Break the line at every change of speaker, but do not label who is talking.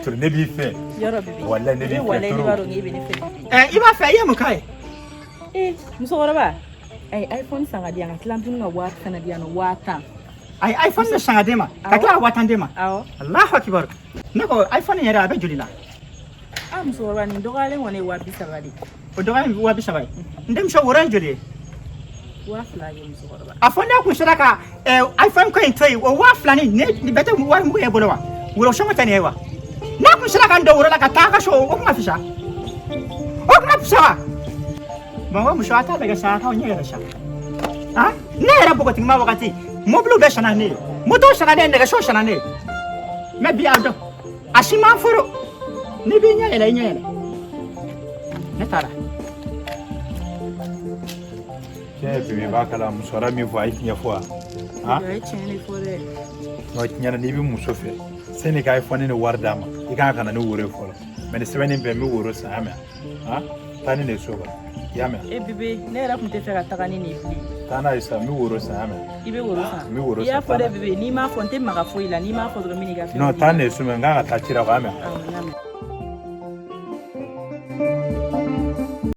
Turu ne b'i fɛ.
Yɔrɔ Bibi.
Walayi ne b'i fɛ
walayi ne
trop.
b'a dɔn k'e bɛ ne fɛ Bibi.
I b'a fɛ, i ye mun k'a ye?
Ee musokɔrɔba, a ye iPhone san ka di yan, ka tila tuguni ka wari fana di yan nɔ, 10 000.
A ye iPhone de san ka d'e ma, ka tila ka 10 000 d'e ma?
Awɔ.
Alahu akibaru. Ne ko iPhone yɛrɛ, a bɛ joli la?
Ah musokɔrɔba, nin dɔgɔyalen kɔni ye 30 000 de ye.
O dɔgɔyalen ye 30 000 ye. N denmuso, woro ye joli ye?
2000 ye musokɔrɔba.
A fɔ ne kun sera ka iPhone ko in to yen, o 2000 nin bɛɛ tɛ wari mugu ye bolo wa? Woro sɔngɔ tɛ nin ye wa? N'a kun sera ka n don woro la ka taa a ka so, o kun ka fisa, o kun ka fisa wa? Bon, muso, a t'a lajɛ sa, a k'aw ɲɛ yɛlɛ sa. Han, ne yɛrɛ npogotigima wagati, mobiliw bɛɛ sanna ne ye, moto sanna ne ye, nɛgɛso sanna ne ye, mais bi a dɔn a si man foro. N'i b'i ɲɛ yɛlɛ, i ɲɛ yɛlɛ. Ne taara.
Tiɲɛ ye Bibi, b'a kala musokɔrɔba min fɔ, a ye tiɲɛ fɔ wa? Han?
A ye tiɲɛ de fɔ dɛ.
Non, tiɲɛ na, n'i bɛ muso fɛ, sani ka iPhone ni wari d'a ma, i kan ka na ni woro ye fɔlɔ. Mais ni sɛbɛnni bɛɛ, n bɛ woro san, y'a mɛn? Han, taa ni nin ye so kɔnɔ, i y'a mɛn?
E Bibi, ne yɛrɛ tun tɛ fɛ ka taga ni nin ye bilen.
Taa n'a ye sa, n bɛ woro san, y'a mɛn?
I bɛ woro san?
N bɛ woro
I y'a
san.
fɔ dɛ Bibi, n'i m'a fɔ n tɛ maga foyi la, n'i m'a fɔ dɔrɔn n bɛ n'i ka fɛn.
Non, taa ni nin ye so, mɛ n kan ka taa ci la quoi, y'a mɛn?
Awɔ, n y'a mɛn.